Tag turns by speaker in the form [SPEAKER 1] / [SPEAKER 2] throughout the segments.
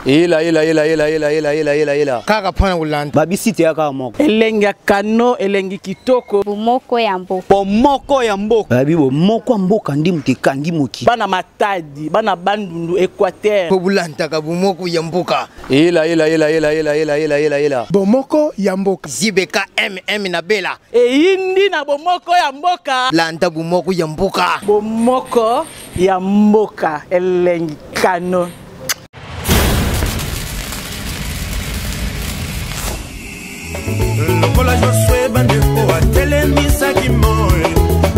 [SPEAKER 1] Ela ela ela ela ela ela ela ela ela.
[SPEAKER 2] Kaka pona kolanda.
[SPEAKER 1] Babisi te kaka moko.
[SPEAKER 3] Elengi ya kano, elengi kitoko.
[SPEAKER 4] Bomoko ya mboka.
[SPEAKER 1] Bomoko ya mboka. Babi bomoko ya mboka ndi moto ekangi moki.
[SPEAKER 3] Bana Matadi, bana Bandundu, Equateur.
[SPEAKER 2] Po bolandaka bomoko ya mboka.
[SPEAKER 1] Ela ela ela ela ela ela ela ela ela.
[SPEAKER 5] Bomoko ya mboka.
[SPEAKER 2] ZBK MM na Bela.
[SPEAKER 3] Eyindi na bomoko ya mboka.
[SPEAKER 2] Landa bomoko ya mboka.
[SPEAKER 3] Bomoko ya mboka elengi kano.
[SPEAKER 6] Lokola Josue bandeko atelemisaki moi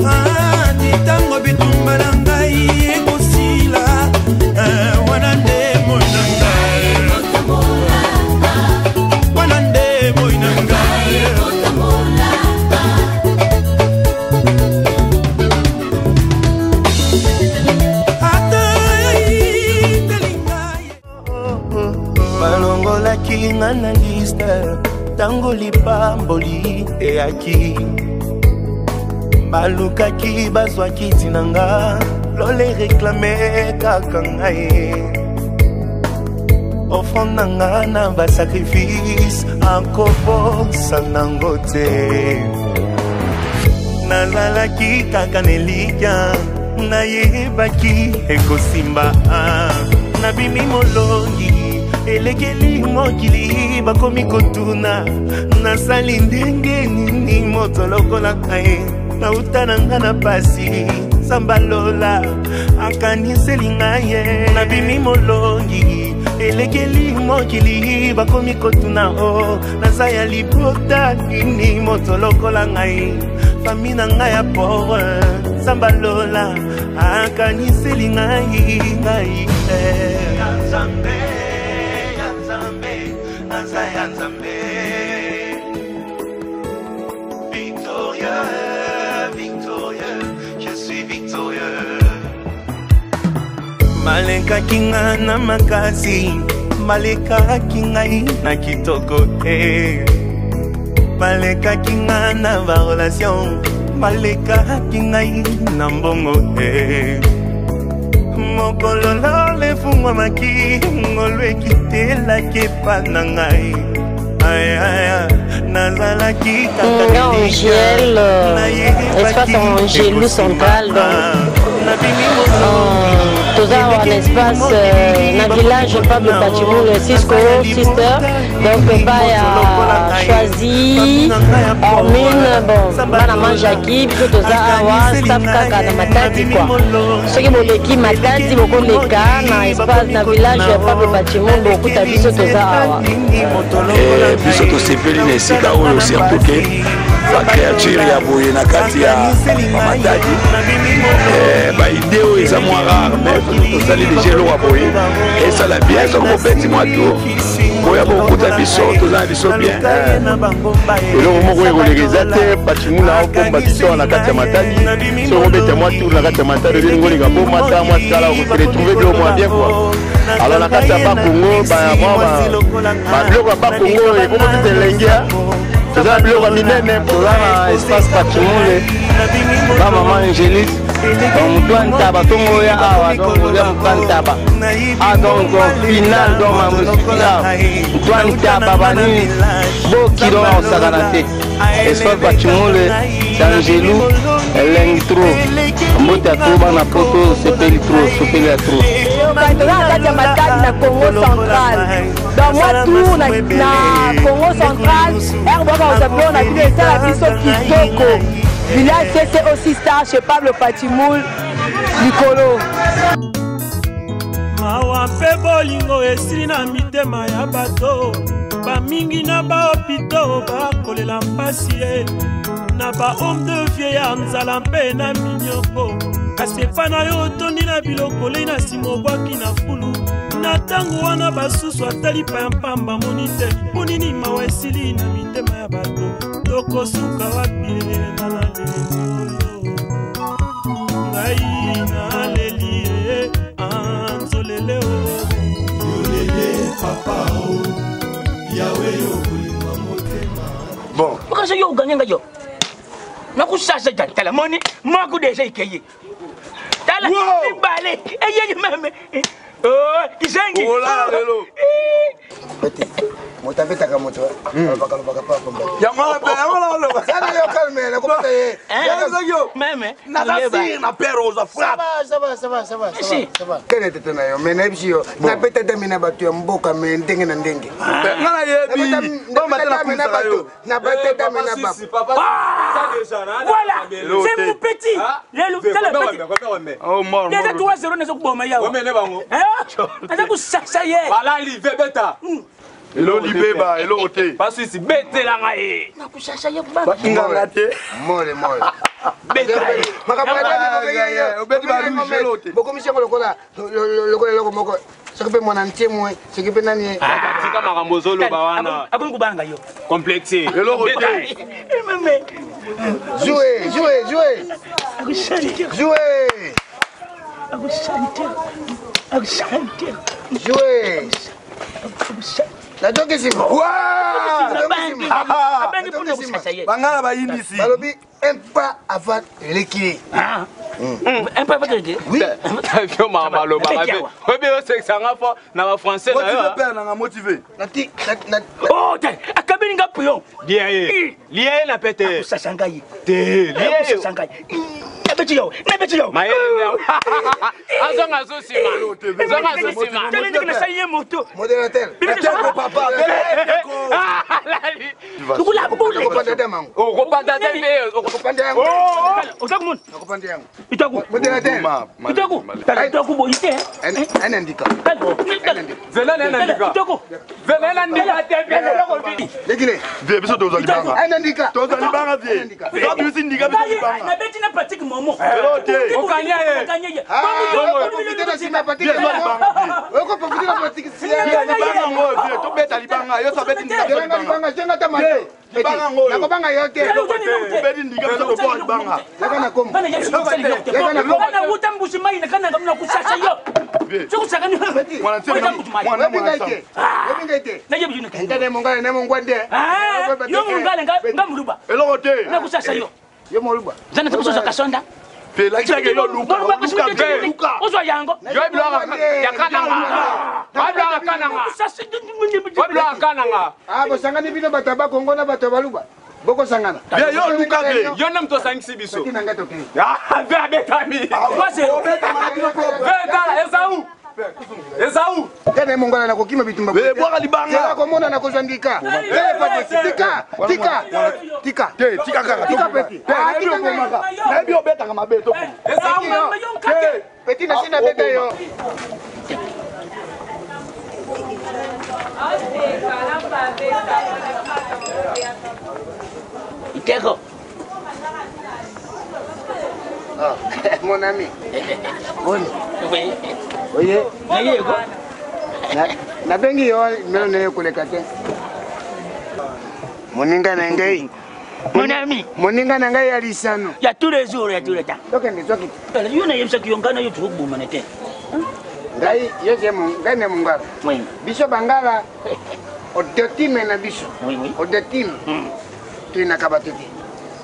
[SPEAKER 6] ati ntango bitumba na ngai ekosila eh, wana nde moi na ngai wana nde moi na ngai. Ata etali ngai balongolaki nga na liste ntango lipamboli eyaki balukaki bazwaki ntina nga lole reklame kaka ngai offrande na nga na basacrifice akobosa nango te nazalaki kaka na elikya nayebaki ekosimba nabimi molongi elekeli mokili bakomi kotuna nasali ndenge nini moto lokola ngai nauta na nga na pasi nzambe lola akaniseli ngai ye nabimi molongi elekeli mokili bakomi kotuna o naza ya libota nini moto lokola ngai fami na ngai ya pauvre nzambe lola akaniseli ngai ngai eh. Ya Nzambe, ya Nzambe, naza ya Nzambe. Victorieux, victorieux, je suis victorieux. Balekaki nga na makasi, balekaki ngai na kitoko te. Balekaki nga na barelation, balekaki ngai na mbongo te. Mokolo lola efungwamaki, ngolu ekitelaki epa na ngai. Ay, ay, ay, nazalaki kaka
[SPEAKER 7] Nga Angèle,
[SPEAKER 6] nayebaki
[SPEAKER 7] espace Angélou Central, donc,
[SPEAKER 6] nabimi molongi
[SPEAKER 7] toza awa na espace na village Pablo Pachimule, Cisco Sister, donc epai ya Choisi Hormine, bon bana Manjaki, biso toza awa staff kaka na Matadi quoi. Soki boleki Matadi bokoleka na espace na village ya Pablo Pachimule, bokuta biso toza awa.
[SPEAKER 8] Biso tosepeli na esika oyo, surtout ke bacréature ya boye na kati ya bamatadi, baide oyo eza mwa rare, mais soki tosali deja eloko ya boye esala bien. Soki bobeti mwa tour boya bokuta biso, toza na biso bien.
[SPEAKER 9] Eloko moko ekoleka eza te. Pachimuna obomba biso awa na kati ya Matadi. Soki obeta mwa tour na kati ya Matadi, oyebi ngoleka bomata mwa skala, okose retrouve biloko mwa bien quoi. Alors na kati ya Bakongo, babiloko ya Bakongo ekomi pete elenge, toza na biloko ya minene.
[SPEAKER 10] Toza na espace Pachimule ba mama Angélique, donc motu ya ntaba ntongo oya awa, donc oza motu ya ntaba. Ah, donc final, donc mamosuki awa motu ya ntaba banini boki, donc akosakana te. Espace Pachimule, Angelu elengi trop, mbote ya trop, bana poto sepeli trop, sepeli ya trop.
[SPEAKER 11] Toza na kati ya Matadi na Congo Central, donc mwa tour na Congo Central ere boka kozwa biloko na bino esala biso kitoko. Village CCO Star chez Pablo Pachimoul likolo.
[SPEAKER 12] Mawa mpe bolingo esili na mitema ya bato bamingi na bahopito bakolela mpasi ye na bahome de vie ya nzala mpe na minyoko, kasi epa na yo otondi na biloko lei na nsima obwaki na fulu. Na ntango wana basusu atali pa ya mpamba moni te. Mpo nini mawa esili na mitema ya bato? Tokosuka wapi? Na naleli oyo ngai naleli ye anzolele o
[SPEAKER 6] yolele papa o yawe yokolinga motema.
[SPEAKER 13] Bon, kasi yo oganye ngai, yo nakusasa jani. Tala moni moko deja ikeye, tala mibale eyei meme. Kizengi.
[SPEAKER 8] Olala lelo.
[SPEAKER 2] Moto abetaka moto, alobaka lobaka pa pamba.
[SPEAKER 8] Yango wana, yango wana oloba.
[SPEAKER 2] Sana yo calme, nakobeta ye.
[SPEAKER 13] Meme.
[SPEAKER 8] Naza sire na pere ozwa frappe.
[SPEAKER 2] Ça va, ça va, ça va, ça va, ça va. Kene tete na yo, mais nayebisi yo, nabeta dame na bato ya mboka, mais ndenge na ndenge.
[SPEAKER 8] Nga nayebi.
[SPEAKER 2] Nabeta dame na bato, nabeta dame na bato.
[SPEAKER 13] Voilà, c'est mon petit. Lelo, c'est le petit.
[SPEAKER 8] Oh, mort,
[SPEAKER 13] Déjà
[SPEAKER 8] mort.
[SPEAKER 13] 3-0 nazo kuboma yawa. Naza kusasa ye.
[SPEAKER 4] Voilà, live beta.
[SPEAKER 8] Elo libeba, eloko te.
[SPEAKER 4] Basusi betelanga ye.
[SPEAKER 13] Nakusasa ye kubaba.
[SPEAKER 8] Nganga te.
[SPEAKER 2] Mole, mole.
[SPEAKER 13] Beta ye.
[SPEAKER 2] Makambo ya dame,
[SPEAKER 8] Yeah, obeti ba rouge, eloko te.
[SPEAKER 2] bokomisi yango lokola lokola eloko moko, soki mpe mwana ntiemwe, soki mpe nani ye.
[SPEAKER 4] Tika makambo ozoloba wana.
[SPEAKER 13] Akomi kubanga yo.
[SPEAKER 4] Complexe.
[SPEAKER 8] Eloko te.
[SPEAKER 13] Meme.
[SPEAKER 2] Jouez, jouez, jouez.
[SPEAKER 13] Akusante.
[SPEAKER 2] Jouez.
[SPEAKER 13] Akusante. Akusante.
[SPEAKER 2] Jouez. Natoki nsima.
[SPEAKER 13] Abengi mpona kusasa ye.
[SPEAKER 8] Bangala bayindisi.
[SPEAKER 2] Balobi un pas avant eleki ye.
[SPEAKER 13] Un peu avant de.
[SPEAKER 2] Oui.
[SPEAKER 4] Yo makambo alobaka mpe. Oyebi osekisanga fo na bafrançais na
[SPEAKER 8] Motivé
[SPEAKER 4] yo.
[SPEAKER 8] père nanga motivé.
[SPEAKER 2] Nati na
[SPEAKER 13] Oh, te. Akabeli nga pion.
[SPEAKER 4] Lia ye. Lia ye na pete.
[SPEAKER 13] Akusasa ngai.
[SPEAKER 4] Te. Lia ye.
[SPEAKER 13] Akusasa ngai. Nabeti yo. Nabeti yo.
[SPEAKER 4] Mayele. Azonga zo nsima. Zonga zo nsima.
[SPEAKER 13] Tala ndenge nasali ye moto.
[SPEAKER 2] Modérateur.
[SPEAKER 8] Teko papa, teko.
[SPEAKER 13] Lokola bule.
[SPEAKER 2] Nakopanda dame yango.
[SPEAKER 4] Okopanda te mpe.
[SPEAKER 2] Nakopanda yango.
[SPEAKER 13] Oza komona.
[SPEAKER 2] Nakopanda yango.
[SPEAKER 13] Itaku.
[SPEAKER 2] Modérateur.
[SPEAKER 13] Itaku. Tala itaku boyi te.
[SPEAKER 2] Un ndika.
[SPEAKER 4] Zela na ndika.
[SPEAKER 13] Itaku.
[SPEAKER 4] Zela na ndika te mpe eloko te.
[SPEAKER 2] Lekile.
[SPEAKER 8] Vie biso tozwa libanga.
[SPEAKER 2] Un ndika.
[SPEAKER 8] Tozwa libanga vie. Tobimisi ndika biso libanga.
[SPEAKER 13] Nabeti na pratique momo.
[SPEAKER 8] Eloko te.
[SPEAKER 4] Okanya ye.
[SPEAKER 13] Okanya ye.
[SPEAKER 2] Okoprofite na nsima pratique. Okoprofite na pratique.
[SPEAKER 8] Libanga yango oyo vie, tobeta libanga. Yo so abeti ndika biso
[SPEAKER 2] Jenga
[SPEAKER 8] libanga.
[SPEAKER 2] libanga, jenga ta mato.
[SPEAKER 8] Libanga yango oyo.
[SPEAKER 2] Nakobanga yo te.
[SPEAKER 8] Obeti ndika biso toboka libanga.
[SPEAKER 2] Yaka na kombo.
[SPEAKER 13] Kana wuta mbusi mai na kana ngamna kusasa yo. Sokusaka ni.
[SPEAKER 8] Mwana nse mwana
[SPEAKER 2] Oyebi
[SPEAKER 8] mwana
[SPEAKER 2] ngai
[SPEAKER 8] nsambo.
[SPEAKER 2] te. Oyebi ngai te.
[SPEAKER 13] Na yebi yuna.
[SPEAKER 2] Ntane mongala ne mongwande.
[SPEAKER 13] Ah, yo mungale nga nga muluba.
[SPEAKER 8] Eloko te.
[SPEAKER 13] Na kusasa yo.
[SPEAKER 2] Yo moluba.
[SPEAKER 13] Zana tukusosa kasonda.
[SPEAKER 8] Pe lakisaka yo luka. Luka vie, luka.
[SPEAKER 13] Ozwa yango.
[SPEAKER 4] Yo biloko ya kananga. Yo biloko ya kananga. Yo biloko ya kananga.
[SPEAKER 2] Ah, bosangani bino bato ya bakongo na bato ya baluba. Bokosangana.
[SPEAKER 8] Vie yo luka vie.
[SPEAKER 4] Yo nde moto osangisi biso.
[SPEAKER 2] Tina ngai tokei.
[SPEAKER 4] Ah, ve abetami. Ve tala Esau. Esau.
[SPEAKER 2] Tene mongala nakokima bitumba.
[SPEAKER 8] Eh, bwaka libanga.
[SPEAKER 2] Zela komona nakozwa ndika. Eh, Patrick, tika, tika, tika.
[SPEAKER 8] Te, tika kaka.
[SPEAKER 2] Tika petit.
[SPEAKER 8] Te, nayebi obomaka. Nayebi obetaka mabe to.
[SPEAKER 4] Esau.
[SPEAKER 8] Te.
[SPEAKER 2] Petit na sina beta yo.
[SPEAKER 13] Iteko.
[SPEAKER 2] Ah, mon ami. Boni.
[SPEAKER 13] Oui.
[SPEAKER 2] Oye.
[SPEAKER 13] Na yeko.
[SPEAKER 2] Nabengi yo melo na yo koleka te. Moninga na ngai.
[SPEAKER 13] Mon ami.
[SPEAKER 2] Moninga na ngai ya lisano.
[SPEAKER 13] Ya tous les jours, ya tous les temps.
[SPEAKER 2] Tokende soki.
[SPEAKER 13] Tala yo na yebisaki yo ngai na yo tokobomana te.
[SPEAKER 2] Ngai yo je mo ngai ne mongala.
[SPEAKER 13] Oui.
[SPEAKER 2] Biso bangala odotime na biso.
[SPEAKER 13] Oui, oui.
[SPEAKER 2] Odotime. Toyinaka bato te.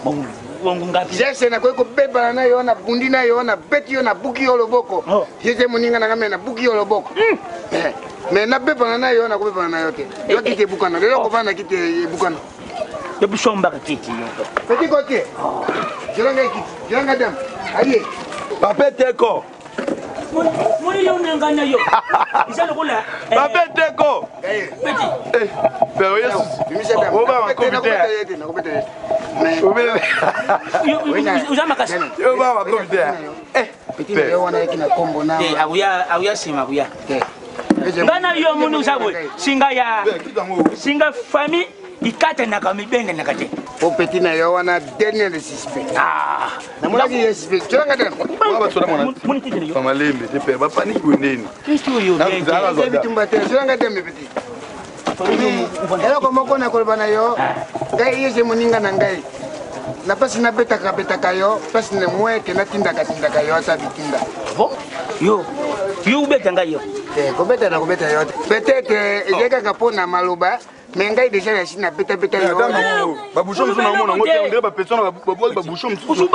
[SPEAKER 13] Bongo bongo ngapi.
[SPEAKER 2] Jese nakoki kobebana na yo, nabundi na yo, nabeti yo, nabuki yo loboko.
[SPEAKER 13] Oh.
[SPEAKER 2] Ye te moninga na ngai, me nabuki yo loboko. Eh, me nabebana na yo, nakobebana na yo te. Yo kiti ebukana, lelo kovanda kiti ebukana.
[SPEAKER 13] Yo biso mbaka kiti yo.
[SPEAKER 2] Petit côté. Zela ngai kiti, zela ngai dame. Aye.
[SPEAKER 8] Pape teko.
[SPEAKER 13] Moni yo na ngai na yo. Eza lokola.
[SPEAKER 8] Pape teko.
[SPEAKER 2] Ngai.
[SPEAKER 13] Petit.
[SPEAKER 8] Eh, pero yesu.
[SPEAKER 2] Bimisa dame.
[SPEAKER 8] Obama komite.
[SPEAKER 2] Nakobeta ye te, nakobeta ye te. Mais
[SPEAKER 13] Oza makasi.
[SPEAKER 8] Yo baba komite. Eh,
[SPEAKER 2] petit na yo wana yeki na kombo na.
[SPEAKER 13] Te akuya akuya nsima akuya.
[SPEAKER 2] Te.
[SPEAKER 13] Ngai na yo moni oza boye. Singa ya singa famille ikatanaka mibenganaka te.
[SPEAKER 2] Po petit na yo wana dernier de suspect.
[SPEAKER 13] Ah.
[SPEAKER 2] Namonaki ye suspect. Zela ngai dame.
[SPEAKER 13] Moni kiti na yo.
[SPEAKER 8] Malembe te pe bapaniki bondeni.
[SPEAKER 13] Kristo oyo.
[SPEAKER 2] Eza bitumba te. Zela ngai dame petit. Eloko moko nakoloba na yo, ngai ye ze moninga na ngai, na mpasi nabetaka betaka yo mpasi na mweke natindaka tindaka yo ata bitinda.
[SPEAKER 13] Bon, yo yo obeta ngai yo.
[SPEAKER 2] Te, kobeta na kobeta yo te, peut-être ezali kaka mpo na maloba, mais ngai deja nasi nabetabeta yo.
[SPEAKER 8] Babouchon mosusu naomona yango te, ondire bapesona babwaki babouchon mosusu.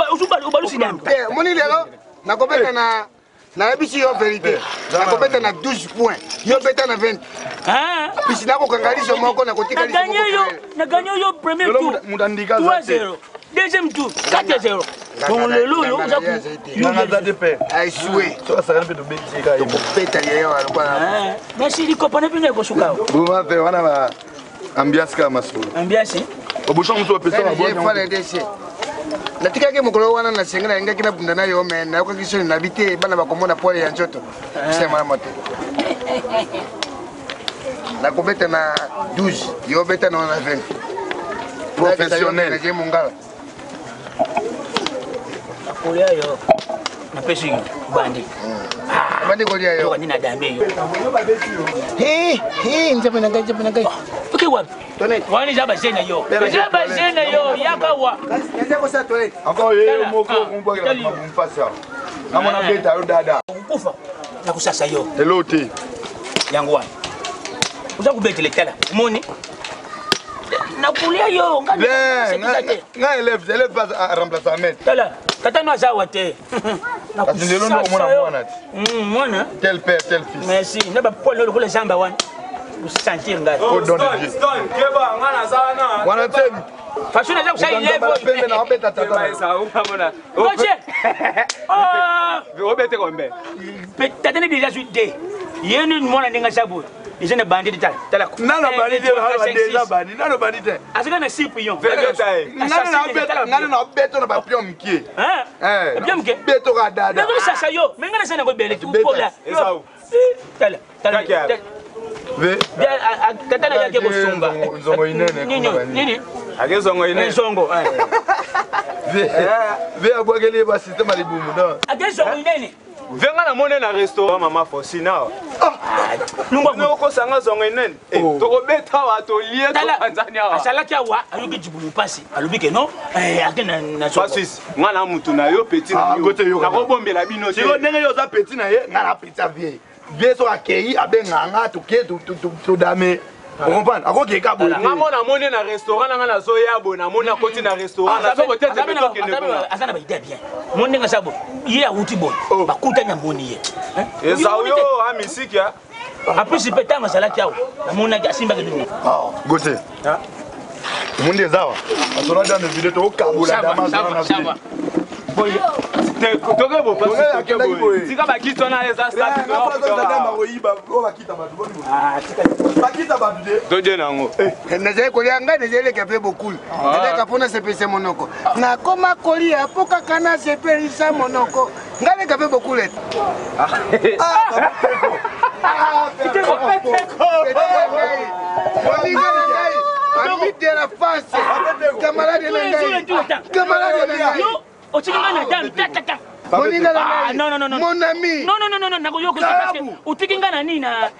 [SPEAKER 13] Obalusi dame.
[SPEAKER 2] Te, omoni lelo nakobeta na Nayebisi yo verité, nakobeta na 12 points, yo beta na 20. Pisi nakokanga liso moko, nakotika liso moko.
[SPEAKER 13] Na gagné yo premier tour 3-0, deuxième tour 4-0. Donc lelo oyo oza
[SPEAKER 8] nanga te pe
[SPEAKER 2] aesue tokobeta yeyo alokwa.
[SPEAKER 13] Merci likopana bino ekosuka.
[SPEAKER 8] Boma pe wana ba ambiance kaka masolo.
[SPEAKER 13] Ambiance.
[SPEAKER 8] Obouchon mosusu bapesa
[SPEAKER 2] Natikaki mokolo wana na senga, nalingaki nabunda na yo, me nayokaki soni nabi te, bana bakomona poile ya nzoto semala te. Nakobeta na 12, yo beta na 20.
[SPEAKER 8] Professionnel.
[SPEAKER 2] Naje mongala.
[SPEAKER 13] Nakolia yo, napesi bandi.
[SPEAKER 2] Bandi kolia yo.
[SPEAKER 13] Nini na dambe yo?
[SPEAKER 2] Nzambe na ngai, nzambe na ngai.
[SPEAKER 13] Oke wapi? Wana eza baze na yo, eza baze na yo, yaka wa.
[SPEAKER 8] Encore ye moko okombwakela mabumpasi awa, namona beta yo dada.
[SPEAKER 13] Okokufa, nakosasa yo.
[SPEAKER 8] Elo te.
[SPEAKER 13] Yango wana oza kobetela, tala, omoni nakolia yo.
[SPEAKER 8] Nga élève, élève remplace maître.
[SPEAKER 13] Tala, tata no aza awa te.
[SPEAKER 8] Kasi lelo nde omona mwana ti.
[SPEAKER 13] Mwana.
[SPEAKER 8] Tel père, tel fils.
[SPEAKER 13] Merci na bapole lokola zamba wana osentir ngai.
[SPEAKER 8] Au don de Dieu. Wana te.
[SPEAKER 13] Façon naza kosala
[SPEAKER 8] ilève na obeta tata.
[SPEAKER 13] Gauthier,
[SPEAKER 4] obete kombe.
[SPEAKER 13] Tata ne déjà zwi de ye ni mwana ndenge aza boye, eza na bandi te, tala tala.
[SPEAKER 8] Nano bandi te, déjà bandi, nano bandi te.
[SPEAKER 13] Azaka na six pion.
[SPEAKER 8] Ngano na beto na bapion mokie.
[SPEAKER 13] Pion moke.
[SPEAKER 8] Beto ka dada.
[SPEAKER 13] Nazosasa yo, me ngai naza nango ebele pola. Tala tala, tata na yake kosumba.
[SPEAKER 8] Nzongo inene.
[SPEAKER 13] Nini?
[SPEAKER 4] Ake zongo inene.
[SPEAKER 13] Nzongo.
[SPEAKER 8] Ve abwakeli ye basystème ya libumu don.
[SPEAKER 13] Ake zongo inene.
[SPEAKER 4] Venga na mone na restaurant mama Fosina. Okosanga zongo inene, tokobeta awa, tolie, topanzani awa.
[SPEAKER 13] Asalaki awa, ayoki jibumu mpasi, alobi ke non, ake na
[SPEAKER 4] Francis, nga na mutu na yo, petit na yo, nakobombela bino te.
[SPEAKER 8] Siko ndenge yo oza petit na ye, nga na petit ya vie. Vie soki akei, abengaka nga, toke todame, ocomprendre, akokei ka boye.
[SPEAKER 4] Nga mo namoni na restaurant nanga, nazoya boye, namoni akoti na restaurant, nazobotete tokende kuna.
[SPEAKER 13] Aza na baidea bien mo ndenge aza boye, ye awuti boye, bakutani, amoni ye.
[SPEAKER 4] Eza oyo amisiki.
[SPEAKER 13] Apesi mpe ntango azalaki awa, namonaki asimbaki bino.
[SPEAKER 8] Gote omondi eza awa, azola dame vide, tokokabola dama azola na vide.
[SPEAKER 4] Toke boye, tika bakiti wana eza.
[SPEAKER 8] Bakita bato te.
[SPEAKER 4] Todie nango.
[SPEAKER 2] Nazali kolia ngai, nazali leka mpe bokulu, nazalaka mpo nasepelisa monoko, nakoma kolia mpo kaka nasepelisa monoko, ngai leka mpe bokulu ete. Moninga na ngai, ami de la face, camarade na ngai, camarade na ngai.
[SPEAKER 13] Otiki ngai na dame tatata.
[SPEAKER 2] Moninga na ngai.
[SPEAKER 13] Non, non, non.
[SPEAKER 2] Mon ami.
[SPEAKER 13] Non, non, non, non, nakoyoka parce que otiki ngai na nini,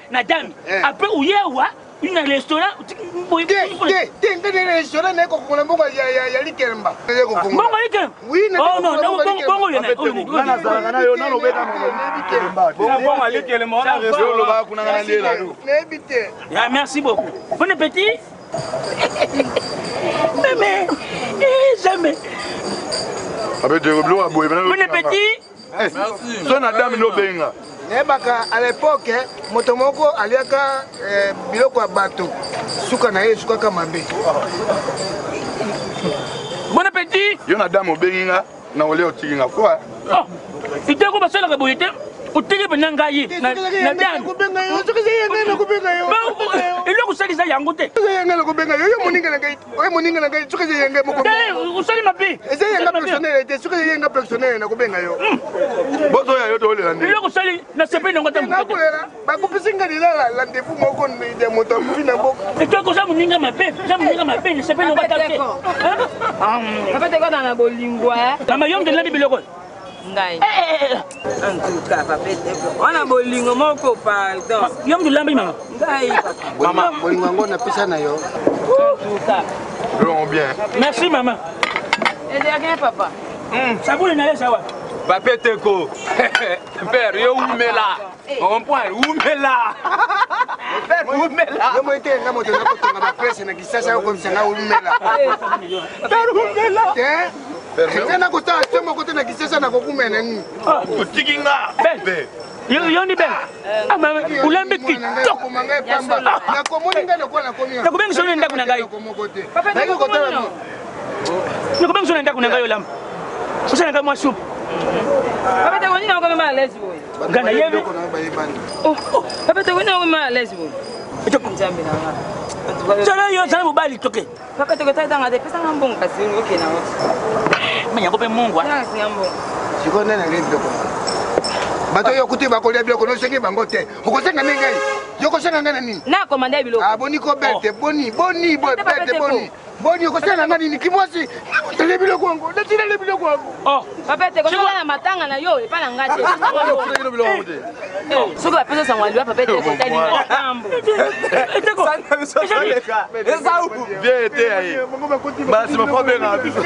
[SPEAKER 13] na dame, après oyewa na restaurant.
[SPEAKER 2] Te, te, ngai na restaurant naye kokongola mbongo ya likelemba.
[SPEAKER 13] Mbongo ya likelemba?
[SPEAKER 2] Oui.
[SPEAKER 13] Oh non, bongo yo.
[SPEAKER 8] Nazalaka na yo nano, obeta
[SPEAKER 4] mbongo ya likelemba wana.
[SPEAKER 8] Olobaka kuna, nga naliela yo.
[SPEAKER 2] Nayebi te.
[SPEAKER 13] Merci beaucoup, bon appétit. Meme, eh, jamais.
[SPEAKER 8] Abeteko biloko ya boye.
[SPEAKER 13] Bon appétit.
[SPEAKER 8] So na dame nde obenga.
[SPEAKER 2] Nayebaka à l'époque, moto moko aliaka biloko ya bato, suka na ye esukaka mabe.
[SPEAKER 13] Bon appétit.
[SPEAKER 8] Yo na dame obengi nga na kolia, otiki nga kwa.
[SPEAKER 13] Iteko basalaka boye te, otiki mpenza ngai na dame. Eloko osalisa yango te.
[SPEAKER 2] Eza nakobenga yo, yo moninga na ngai, oyo moninga na ngai, soki eza yenga moko.
[SPEAKER 13] Osali mabe.
[SPEAKER 2] Eza yenga personnel te, soki eza yenga personnel, nakobenga yo.
[SPEAKER 8] Bozoya yo, tokolela nde.
[SPEAKER 13] Eloko osali, nasepeli nango ata.
[SPEAKER 2] Nakolela, bakopesi nga deja rendez-vous moko ya moto akufi na mboka.
[SPEAKER 13] Etoko oza moninga mabe, oza moninga mabe, nasepeli nango ata te.
[SPEAKER 11] Papa Teko na bolingo.
[SPEAKER 13] Mama, yo ngelambi biloko.
[SPEAKER 11] Ngai, en tout cas, papa Teko wana bolingo moko, pardon.
[SPEAKER 13] Yo mutu lambi, mama?
[SPEAKER 11] Ngai.
[SPEAKER 2] Mama, bolingo yango napesa na yo.
[SPEAKER 11] En tout cas.
[SPEAKER 8] Biloko bien.
[SPEAKER 13] Merci mama.
[SPEAKER 11] De rien, papa.
[SPEAKER 13] Sabuni na ye sawa.
[SPEAKER 4] Pape Teko, père yo wumela, on point wumela, père wumela.
[SPEAKER 2] Yo moi te, nga moto nakotonga bapresse na Kisasa, okomisa nga wumela.
[SPEAKER 4] Père wumela.
[SPEAKER 2] Te. Ngai nakosala te moko te na Kinshasa nakokumela nini?
[SPEAKER 8] Otiki nga.
[SPEAKER 13] Ben. Yo ni Ben. Ah mama, olambi kitoko.
[SPEAKER 2] Nakomoni ngai lokola nakomi.
[SPEAKER 13] Nakobengisa yo na ndako na ngai. Nakobengisa yo na ndako na ngai olamba. Osala ngai mwa supu.
[SPEAKER 5] Papa Tego nini okomi mal à l'aise boye?
[SPEAKER 13] Ngai nayebi.
[SPEAKER 5] Oh, oh, Papa Tego nini okomi mal à l'aise boye? Nzambe na nga.
[SPEAKER 13] Zala yo zala mobali toke.
[SPEAKER 5] Papa Tego tata nga te pesa nga mbongo kasi oke na yo.
[SPEAKER 13] Mais yango mpe mungu.
[SPEAKER 5] Nga singa mbongo.
[SPEAKER 2] Sikoyo nani alie biloko? Bato oyo okuti bakolia biloko nosengi bango te. Okosenga nde ngai? Yo okosenga ngai na nini?
[SPEAKER 5] Na komanda biloko.
[SPEAKER 2] Ah boni ko bete boni boni bo bete boni. Boni okosala nga nini kimwasi nalie biloko yango natinale biloko yango.
[SPEAKER 13] Oh.
[SPEAKER 5] Papa Tego soki na matanga na yo epa na nga te. Soki bapesa sango ya liwa Papa Tego otali na likambo.
[SPEAKER 9] Bien été aye. Basi bafa benga biso.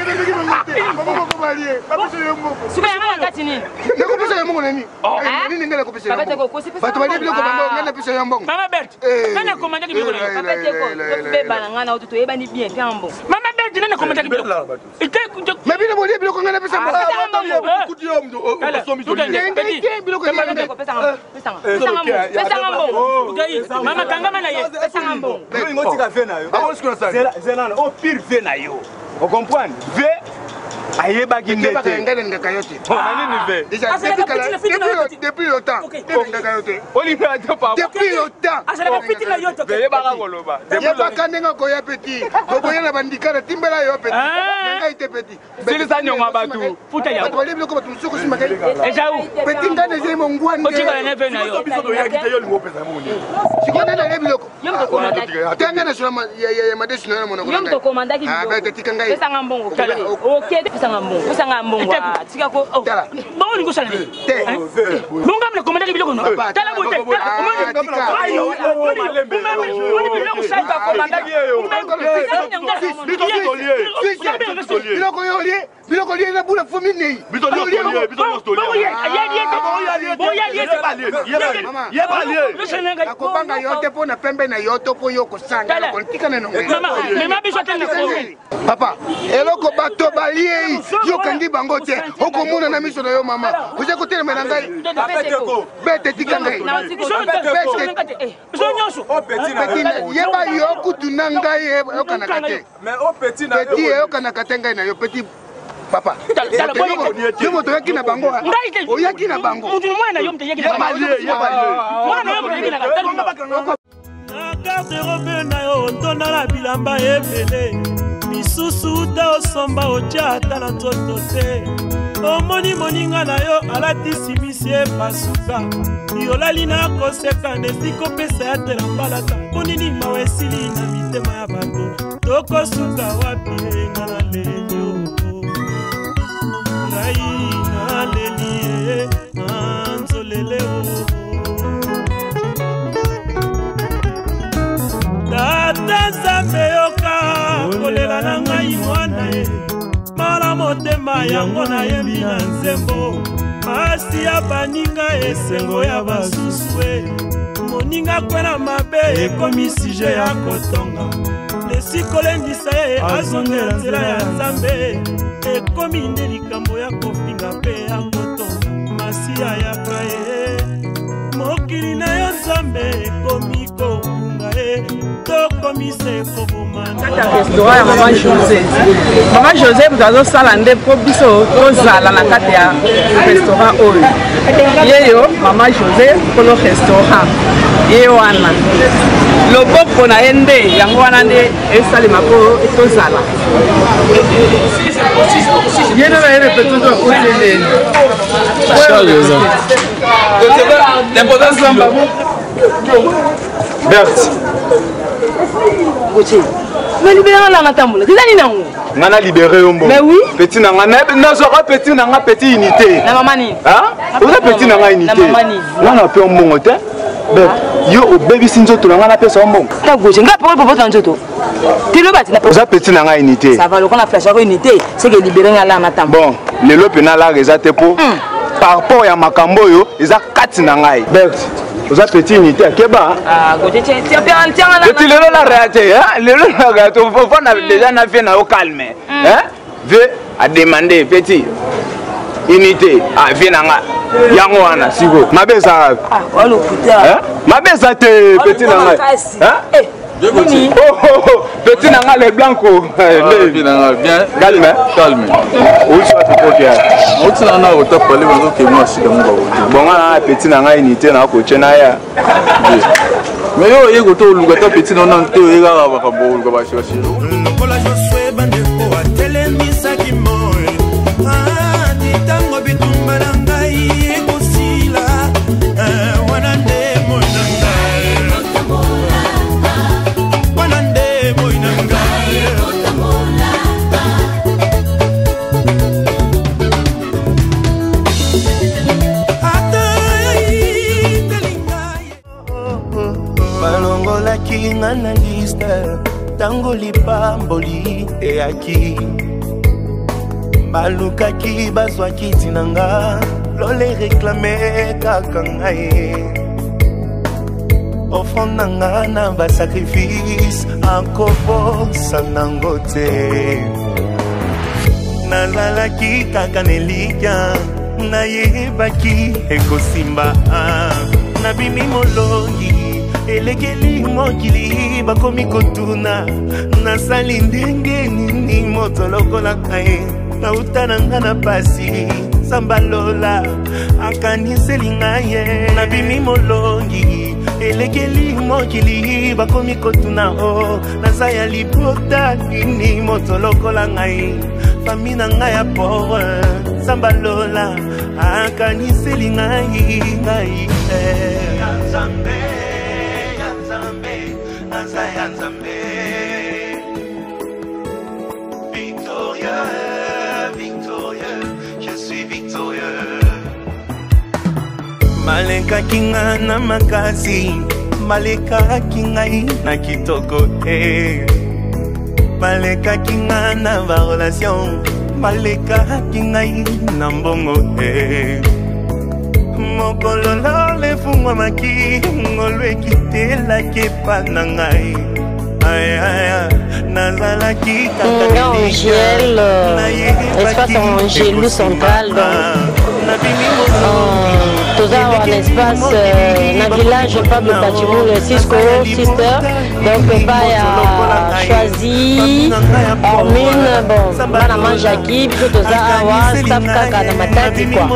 [SPEAKER 5] Soki yanga na kati nini?
[SPEAKER 2] Nakopesa yo mbongo na nini? Nini ngai nakopesa yo mbongo? Bato balie biloko bango ngai napesa yo mbongo.
[SPEAKER 13] Mama Berthe, nani akomandaki biloko na yo?
[SPEAKER 5] Papa Tego, tobebana ngai na yo toyebani bien mpe mbongo.
[SPEAKER 13] Mama Berthe, nani akomandaki biloko?
[SPEAKER 2] Mais bino bolie biloko ngai napesa
[SPEAKER 13] mama kangama na ye
[SPEAKER 14] otika ve na yo o pire ve na yo ocomprendre ve ayebaki nde te
[SPEAKER 2] ngai nalingaka yo te
[SPEAKER 14] nini ve
[SPEAKER 2] depuis longtemps nalingaka yo te
[SPEAKER 14] olingaka te papa
[SPEAKER 2] depuis longtemps
[SPEAKER 14] yebaka koloba
[SPEAKER 2] yebaka ndenge okoya peti okoya na bandika na timbela yo peti na ngai te peti
[SPEAKER 14] silisa nyonga bato
[SPEAKER 2] bato balie biloko bato mosusu kosimba peti ngai nazali mongwani sikoyo nani alie biloko te ngai nasola ya madesu na yo na monoko
[SPEAKER 5] yo moto okomandaki
[SPEAKER 2] biloko tika ngai
[SPEAKER 5] pesanga mbongo oke pesanga mbongo pesanga mbongo tika ko
[SPEAKER 13] bongo olingi osala nini bongo ngai nakomandaki biloko no tala boye te
[SPEAKER 2] biloko yo olie biloko olie na bula fo minei nakobanga yo te mpo na pembe na yo to mpo yo kosanga tika nano papa eloko bato baliei yokangi bango te okomona na miso na yo mama oza kotelemela ngai bete tika ngai yeba yo kutu na ngai eyokanaka te peti eyokanaka te ngai na yo peti papa yo moto oyaki na bango oyaki na bango
[SPEAKER 12] Na garde-robe na yo otonda na bilamba ebele, misusu te osomba otya ata na nzoto te. Omoni moninga na yo alati simisi epasuka, yolali na koseka na esika opesa ya te na mbalata. Mpo nini mawa esili na mitema ya bato? Tokosuka wapi? Nga naleli yo, ngai naleli ye nzolele o. Tata Nzambe yoka kolela na ngai mwana ye mala motema yango nayembi na nzembo pasi ya baninga esengo ya basusu e moninga kwela mabe ekomi sije ya kotonga lesi kolendisa ye azongela nzela ya Nzambe ekomi nde likambo ya kofinga mpe ya kotonga masiya yaka ye mokili na yo Nzambe ekomi kokunga ye tokomisa ekoboma
[SPEAKER 3] restaurant ya mama José. Mama José moto azosala nde mpo biso tozala na kati ya restaurant oyo. Yeyo mama José nkolo restaurant ye wana loboko na ye nde yango wana nde esalema mpo tozala.
[SPEAKER 2] Ye nde na ye repetition akoteli.
[SPEAKER 14] Berthe.
[SPEAKER 5] Gauthier. Mais libéré nga na tambola. Eza nini yango?
[SPEAKER 14] Nga na libéré yo mbongo.
[SPEAKER 5] Mais oui.
[SPEAKER 14] Petit na nga nazwaka petit na nga petit unité.
[SPEAKER 5] Na mama nini?
[SPEAKER 14] Hein? Oza petit na nga unité.
[SPEAKER 5] Na mama nini?
[SPEAKER 14] Nga na pe mbongo te. Berthe, yo obebisi nzoto na nga napesa yo mbongo.
[SPEAKER 5] Ta Gauthier, nga poko poko na nzoto. Tilo bati na
[SPEAKER 14] Oza petit na nga unité.
[SPEAKER 5] Ça va lokola flash yako unité, c'est que libéré nga la na tambola.
[SPEAKER 14] Bon, lelo pe na lar eza te po par rapport ya makambo oyo eza kati na ngai. Berthe, oza petit unité akeba.
[SPEAKER 5] Ah, Gauthier, tiens, tiens, tiens, tiens,
[SPEAKER 14] Petit lelo la réalité, hein? Lelo la réalité, ofanda déjà na vie na yo calme. Hein? Vie Ademande petit unité. Ah, vie na nga. Yango wana siko. Mabe eza
[SPEAKER 5] Ah, walokuta.
[SPEAKER 14] Hein? Mabe eza te petit na ngai. Hein? Oh, oh, oh, petit na nga le blanco.
[SPEAKER 15] Petit na nga bien.
[SPEAKER 14] Calme.
[SPEAKER 15] Calme.
[SPEAKER 14] Outi wapi koke ya?
[SPEAKER 15] Outi na nga ota pale bazo ke mwa sika mo ba.
[SPEAKER 14] Bon nga na petit na nga unité na ko tshena ya.
[SPEAKER 15] Mais yo oye koto oluka ta petit na nanu te oye kaka makambo oluka bashibashiro.
[SPEAKER 6] Lokola Josue bandeko atelemisaki moi ati ntango bitumba na ngai ekosila eh, wana nde moi na ngai wana nde moi na ngai.
[SPEAKER 16] Balongolaki nga na liste ntango lipamboli eyaki, balukaki bazwaki ntina nga lole reklame kaka ngai offrande na nga na basacrifice akobosa nango te. Nazalaki kaka na elikya, nayebaki ekosimba, nabimi molongi elekeli mokili bakomi kotuna nasali ndenge nini moto lokola ngai nauta na nga na pasi Nzambe alola akaniseli ngai ye nabimi molongi elekeli mokili bakomi kotuna o naza ya libota nini moto lokola ngai fami na ngai ya pauvre Nzambe alola akaniseli ngai ngai eh. Ya Nzambe, ya Nzambe, naza ya Nzambe. Victorieux, victorieux, je suis victorieux. Balekaki nga na makasi, balekaki ngai na kitoko te, balekaki nga na barelation, balekaki ngai na mbongo te. Mokolo lola efungwamaki, ngolu ekitelaki epa na ngai. Ay, ay, ay, nazalaki kaka
[SPEAKER 7] Nga Angèle, espace Angélou Central, donc toza awa na espace na village Pablo Pachimoul Cisco Sister, donc epai ya Choisi Hormine, bon bana Manjaki, biso toza awa staff kaka na Matadi quoi.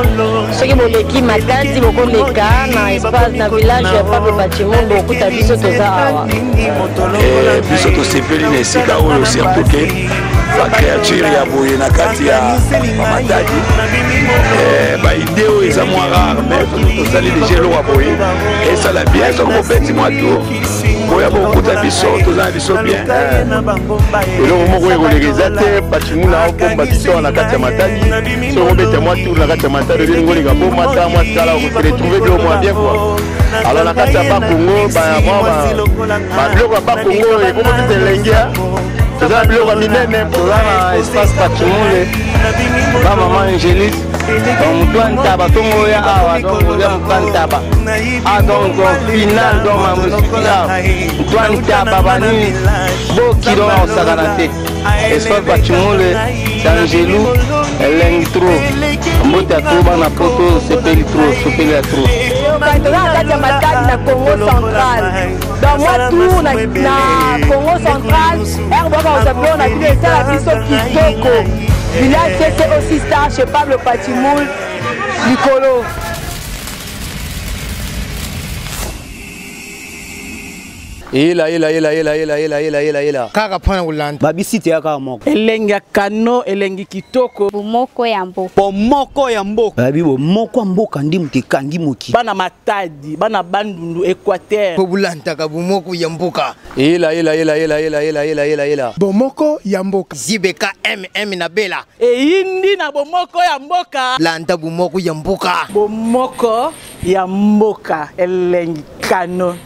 [SPEAKER 7] Soki boleki Matadi bokoleka na espace na village ya Pablo Pachimoul bokuta biso toza awa.
[SPEAKER 8] Eh, biso tosepeli na esika oyo surtout ke bacréature ya boye na kati ya bamatadi, baide oyo eza mwa rare, mais soki tosali deja eloko ya boye esala bien. Soki bobeti mwa tour boya bokuta biso toza na biso bien.
[SPEAKER 9] Eloko moko ekoleka eza te. Pachimuna obomba biso awa na kati ya Matadi. Soki obeta mwa tour na kati ya Matadi oyebi ngoleka boma ta mwa sikala okose retrouve bilo mwa bien quoi. Alors na kati ya Bakongo babiloko ya Bakongo ekomi pesa elengi, toza na biloko ya minene.
[SPEAKER 10] Toza na espace Pachimule ba mama Angélique, donc motu ya ntaba ntongo oya awa, donc oza motu ya ntaba ah, donc final, donc mamosuki awa motu ya ntaba banini boki, donc akosakana te. Espace Pachimule c'est Angelou elengi trop, mbote ya trop bana poto sepeli trop, sepeli ya trop.
[SPEAKER 11] Toza na kati ya Matadi na Congo Central, donc mwa tour na Congo Central ere boyaka kozwa biloko na bino esala biso kitoko. Village CCO Star chez Pablo Patimoul likolo.
[SPEAKER 1] Ela ela ela ela ela ela ela ela ela
[SPEAKER 2] kaka mpona kolanda
[SPEAKER 1] babisi te kaka moko.
[SPEAKER 3] Elengi ya kano, elengi kitoko.
[SPEAKER 17] Bomoko ya mboka.
[SPEAKER 1] Bomoko ya mboka. Babi bomoko ya mboka ndi moto ekangi moki.
[SPEAKER 3] Bana Matadi, bana Bandundu, Équateur.
[SPEAKER 2] Po bolandaka bomoko ya mboka.
[SPEAKER 1] Ela ela ela ela ela ela ela ela ela.
[SPEAKER 2] Bomoko ya mboka. Zibeka mm na bela.
[SPEAKER 3] Eyindi na bomoko ya mboka.
[SPEAKER 2] Landa bomoko ya mboka.
[SPEAKER 3] Bomoko ya mboka elengi kano.